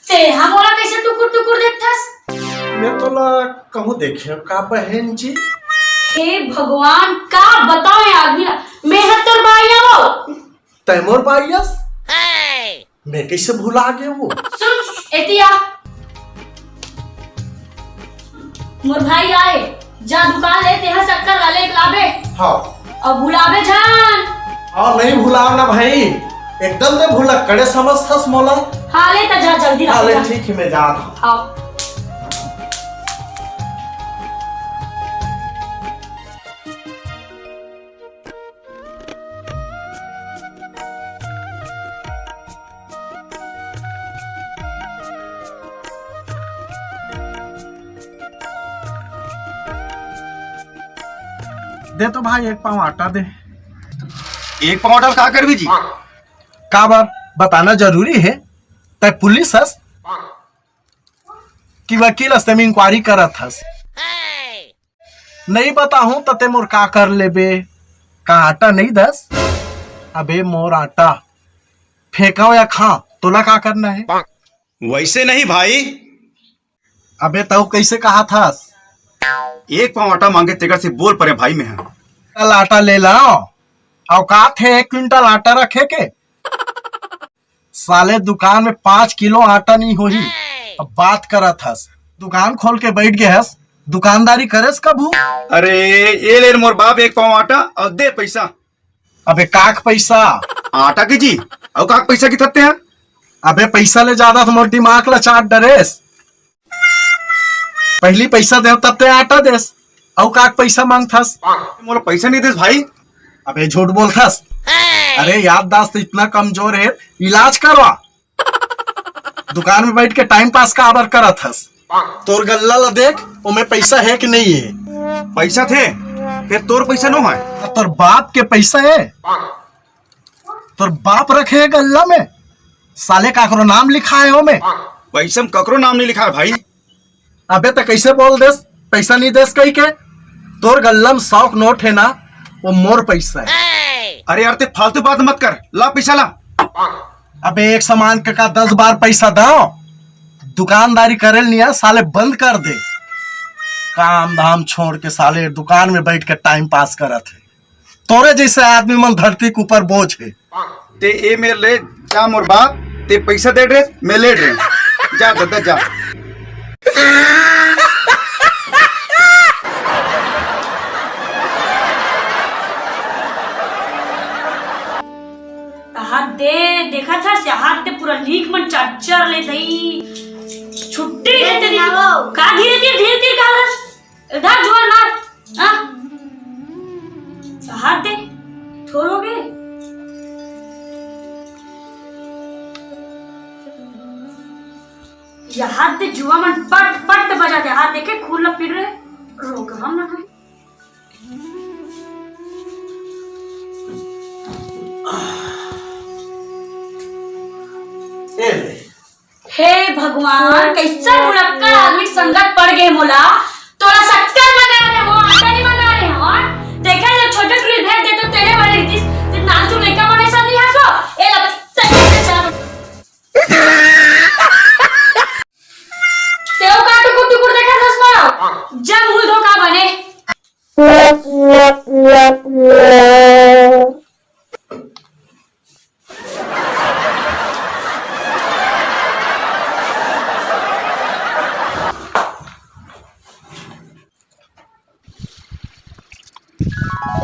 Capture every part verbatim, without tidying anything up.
तेहा मोला कइसे टुकुर टुकुर देखथस? मैं तोला कहूँ देखे का बहन जी? हे भगवान, का बताओ ये आदमी ला? मैं ह तोर बाई आवो। तै मोर बाई अस? मैं कइसे भुला गे वो? सुन, एती आ। मोर भाई आए, जा दुकान ले, तेहा शक्कर ला ले लाबे। हाँ। अउ भुलाबे झन। हाँ, नहीं भुलाव ना भाई, एकदम ते भुला कड़े समझथस मोला। हाँ, ले त जा, जल्दी हाँ, ला ले, जा। ठीक है, मैं जात हूँ। हाँ। दे तो भाई, एक पाव आटा दे। एक पाव आटा का करबे जी? काबर बताना जरूरी हे? तै पुलिस हस कि वकील हस, तेमे इंक्वायरी करत हस? नहीं बताहूं त ते मोर का कर लेबे? का आटा नहीं दस? अबे मोर आटा फेंकाओ या खा, तोला का करना है? वैसे नहीं भाई। अबे तऊ कैसे कहा थस? एक पाव आटा मांगे तेकर से बोल परे भाई में। कुंटल आटा ले लाओ, औकात है एक कुंटल आटा रखे के? साले दुकान में पाँच किलो आटा नहीं होही। अब बात करत हस, दुकान खोल के बैठ गए हस, दुकानदारी करेस कभू? अरे ये ले मोर बाप एक पाव आटा और दे पैसा। अबे काक पैसा? आटा के जी, अउ काक पैसा की थत्ते हैं? अबे पैसा ले ज्यादा तो मोर दिमाग ला चाट डरेस। पहली पैसा दे तब ते आटा देस, अउ काक पैसा मांगथस? मोला पैसा नहीं देस भाई। अबे झूठ बोलथस। अरे याददाश्त इतना कमजोर है, इलाज करवा। दुकान में बैठ के टाइम पास काबर करत हस? तोर गल्ला ला देख, ओमे पैसा है कि नहीं है? पैसा थे, फिर तोर पैसा नो है। तोर बाप के पैसा है, तोर बाप रखे है गल्ला में, साले काकरो नाम लिखा है ओमे। पैसा में ककरो नाम नहीं लिखा है भाई। अबे त कैसे बोल देस, पैसा नहीं देस कही के? तोर गल्ला में सौ के नोट है ना, वो मोर पैसा है। अरे यार, ते फालतू बात मत कर, ला पैसा ला। अबे एक सामान के का दस बार पैसा दो, दुकानदारी करे ल नहीं आ, साले बंद कर दे। काम धाम छोड़ के साले दुकान में बैठ के टाइम पास करत है। तोरे जैसे आदमी मन धरती के ऊपर बोझ है। ते ए मेर ले जा मोर बाप, ते पैसा दे रहे, मैं ले रहे। जा ददा जा। हाथ दे, देखा था से हाथ दे पूरा लीक मन चरचर ले दई। छुट्टी नहीं देते ना वो। का धीरे धीरे, धीरे धीरे का बस। धर जुआन मार। आ? हाथ दे। थोर हो गए। ये हाथ दे जुआ मन पट पट बजाते। हाथ देखे खून ला पीट रहे। रोग हम ना है। ए ले। हे भगवान, कैसा भुलक्कड़ आदमी के संगत पड़ गए मोला। तोला शक्कर मंगा रहे हो, आटा नहीं मंगा रहे हो। देखे जब छोटे टुरी भेज दे तो तेरे वाले रितिस, ते नाचू लइका बने सब नहीं हंसो। ए लग, तेरे से चार। तेरे का टुकुर टुकुर देखा दस बार। जब मुंह धोखा बने।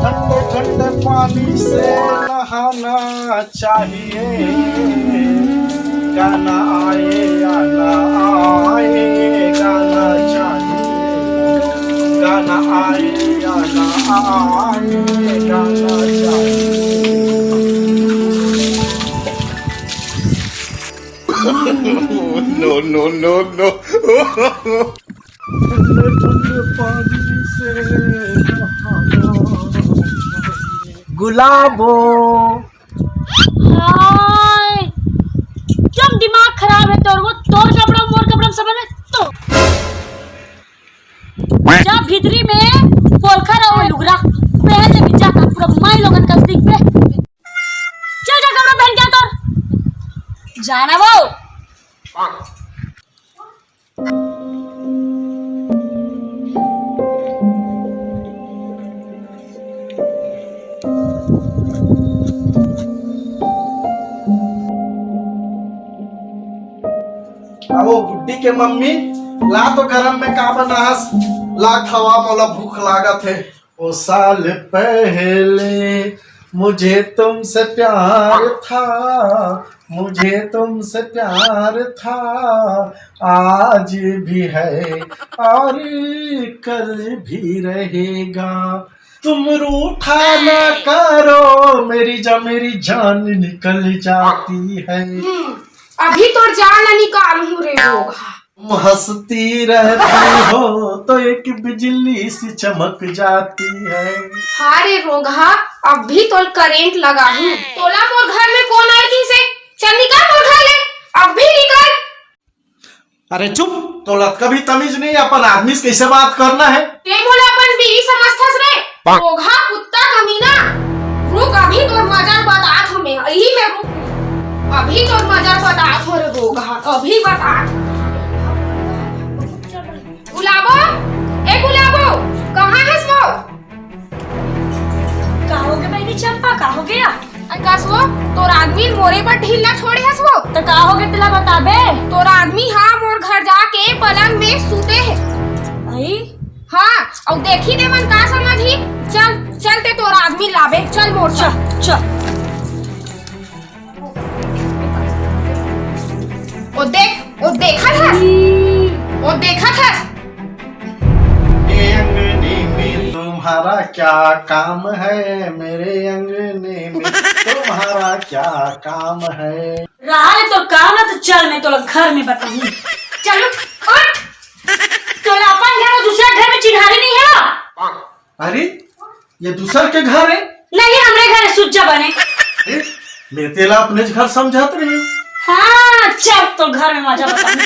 ठंडे ठंडे पानी से नहाना चाहिए। गाना आए या ना आए, गाना चाहिए। गाना आए या ना आए, गाना चाहिए। No, no, no, no। ठंडे ठंडे पानी से नहाना। गुलाबो। हाय, एकदम दिमाग खराब है तोर। वो तोर कपड़ा, मोर कपड़ा में समझ में तो। जा भीतरी में पोलखा रहो लुगरा पहन ले, जा का पूरा माई लोगन का दिख पे। चल जा कपड़ा पहन के आ तोर। जाना वो। अब वो गुड्डी के मम्मी, ला तो गरम में का बनास, ला खवा, मोला भूख लागत हे। ओ साल पहले मुझे तुमसे प्यार था, मुझे तुमसे प्यार था, आज भी है और कल भी रहेगा। तुम रूठा ना करो मेरी जा, मेरी जान निकल जाती है। हम्म, अभी तोर जान ला निकालहूँ रे रोगहा। तुम हंसती रहती हो तो एक बिजली सी चमक जाती है। हाँ रे रोगहा, अभी तोल करेंट लगाहूँ। तोला मोर घर में कौन आए थी से? चल निकल मोर घर ले, अभी निकल। अरे चुप, तोला कभी तमीज नहीं, अपन आदमी से कैसे बात करना है? ते मोला अपन बीवी समझथस रे? रोगहा, कुत्ता, कमीना। रुक, अभी तोर मजा ल बतात हूँ मैं, यही मैं रुक। अभी तोर मजा ल बतात हूँ रे रोगहा, अभी बतात हूँ। गुलाबो, ए गुलाबो, कहाँ हस वो? का हो गया बहनी चंपा, का हो गया? अरे कस वो, तोर आदमी मोरे पर ढील ला छोड़े हस वो। तो का हो गया, तेला बताबे? तोर आदमी हाँ मोर घर जाके पलंग में सूते है। भाई, हाँ, अउ देखी दे मन का समझही। चल, चल ते तोर आदमी लाबे, चल मोर साथ। चल, चल। ओ देख, ओ देखत हस, ओ देखत हस। मेरे अंगने में तुम्हारा क्या काम है, मेरे अंगने में तुम्हारा क्या काम है। रहा रे तोर काम ना, तो चल मैं तोला घर में बताऊँ। चल उठ, उठ। तोला अपन घर और दूसरा घर में चिन्हारी नहीं है ना? अरे, ये दूसर के घर है? नहीं, हमरे घर है, सुज्जा बने। ए, मैं तेला अपने घर समझत रही। हाँ, चल तोर घर में मजा बताऊँ।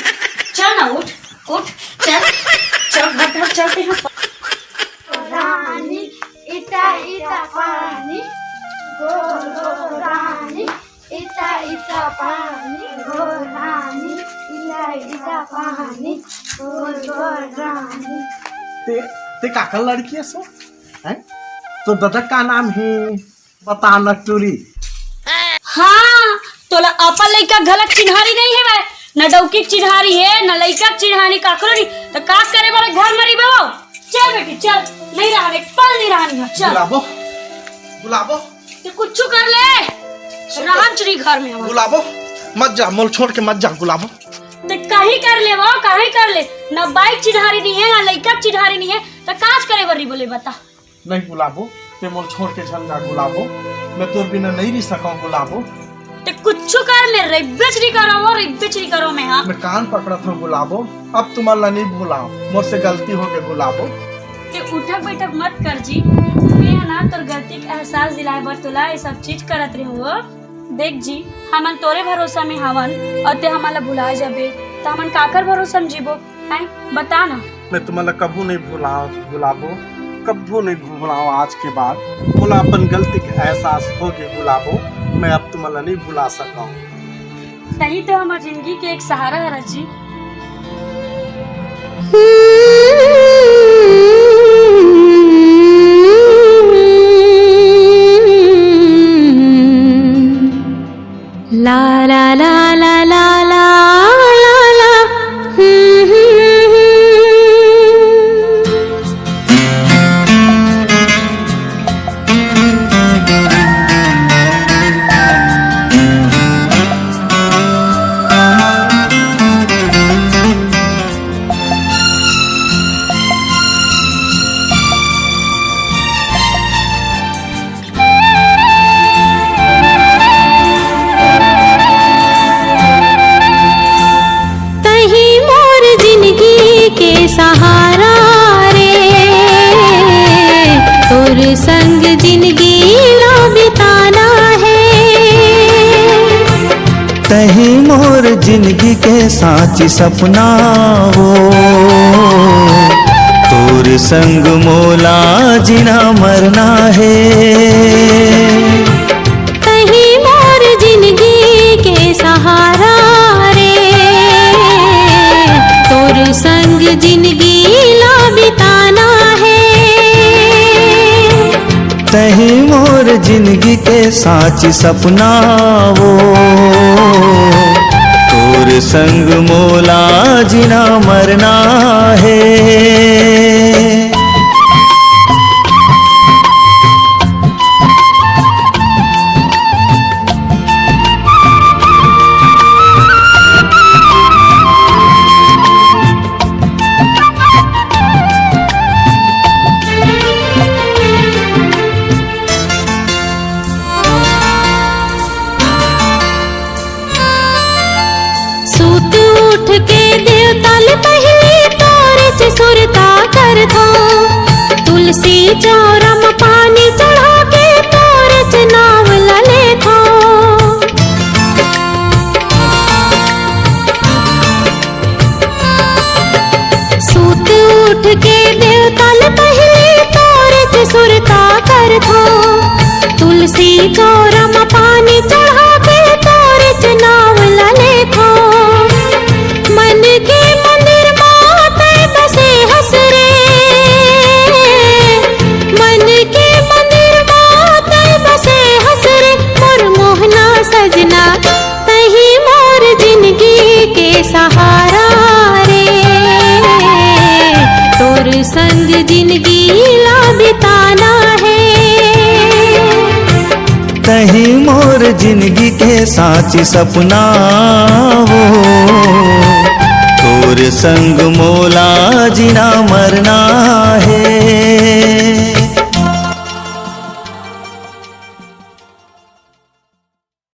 चल ना, उठ, उठ, चल, चल घर घर चलते हैं। रानी, इता इता पानी, गो गो रानी, इता इता पानी, गो रानी, इता इता पानी, गो गो रानी। ते, ते काकर लड़की है सो? हैं? तो दादा का नाम है? बता न टूरी। हाँ, तोला अपन लइका घलक चिन्हारी नहीं है भाई, न डौकी के चिन्हारी है, न लइका के चिन्हारी, काकरो नहीं। तो का करे वाले घर में रहिबे वो? चल बेटी, चल, नहीं रहने, एक पल नहीं रहने, चल। गुलाबो, गुलाबो, ते कुछ कर ले, रहन चुरी घर में हमारे। गुलाबो, मत जा, मोल छोड़ के मत जा गुलाबो। ते कहीं कर ले वो, कहीं कर ले, न बाइक चिन्हारी नहीं है, न लइका चिन्हारी नहीं है, तो काज करे बरी बोले बता। नहीं गुलाबो, ते मोल छोड़ के झन जा गुलाबो, मैं तोर बिना नहीं रह सकूं गुलाबो। ते कुछ कर ले, रेब्बे चुरी करो वो, रेब्बे चुरी करो मैं, हाँ। मैं कान पकड़त हूँ गुलाबो, अब तुम्हारा नहीं भूलाओ, मोर से गलती हो गई गुलाबो। ते उठक बैठक मत कर जी, मैं ना तोर गलती के एहसास दिलाए बर तोला ये सब चीज करत रही हूँ। देख जी, हमन तोरे भरोसा में हवन और ते हमन ला भुला जाबे, त हमन काकर भरोसा में जीबो? हैं, बता ना। मैं तुम्हारा कभू नहीं भुलाओ गुलाबो, कभू नहीं भुलाओ। आज के बाद मोला अपन गलती के एहसास हो गए गुलाबो, मैं अब तुम्हारा नहीं भुला सकूं। तही तो हमार जिंदगी के एक सहारा हरा जी। ला ला ला ला ला ला ला ला। हम्म, हम्म, हम्म। तही मोर जिंदगी के सहारा रे, तोर संग जिंदगी ला बिताना है। तही मोर जिंदगी के साँची सपना वो, तोर संग मोला जीना मरना है। तही मोर जिंदगी के सहारा जिंदगी ला बिताना हे। तहीं मोर जिंदगी के साँच सपना वो, तोर संग मोला जीना मरना हे। सुत उठ के देवता ले पहिली तोरेच सुरता करथों। तुलसी चौरा म पानी चढ़ा के तोरेच नांव ल लेथों। सुत उठ के देवता ले पहिली तोरेच सुरता करथों। तुलसी चौरा म पानी चढ़ा के तोरेच नांव ल लेथों। मन के मंदिर म तैं बसे हस रे, मन के मंदिर म तैं बसे हस रे, मोर मोहना सजना। तहीं मोर जिंदगी के सहारा रे, तोर संग जिंदगी ला बिताना हे। तहीं मोर जिंदगी के साँच सपना वो, तोर संग मोला जीना मरना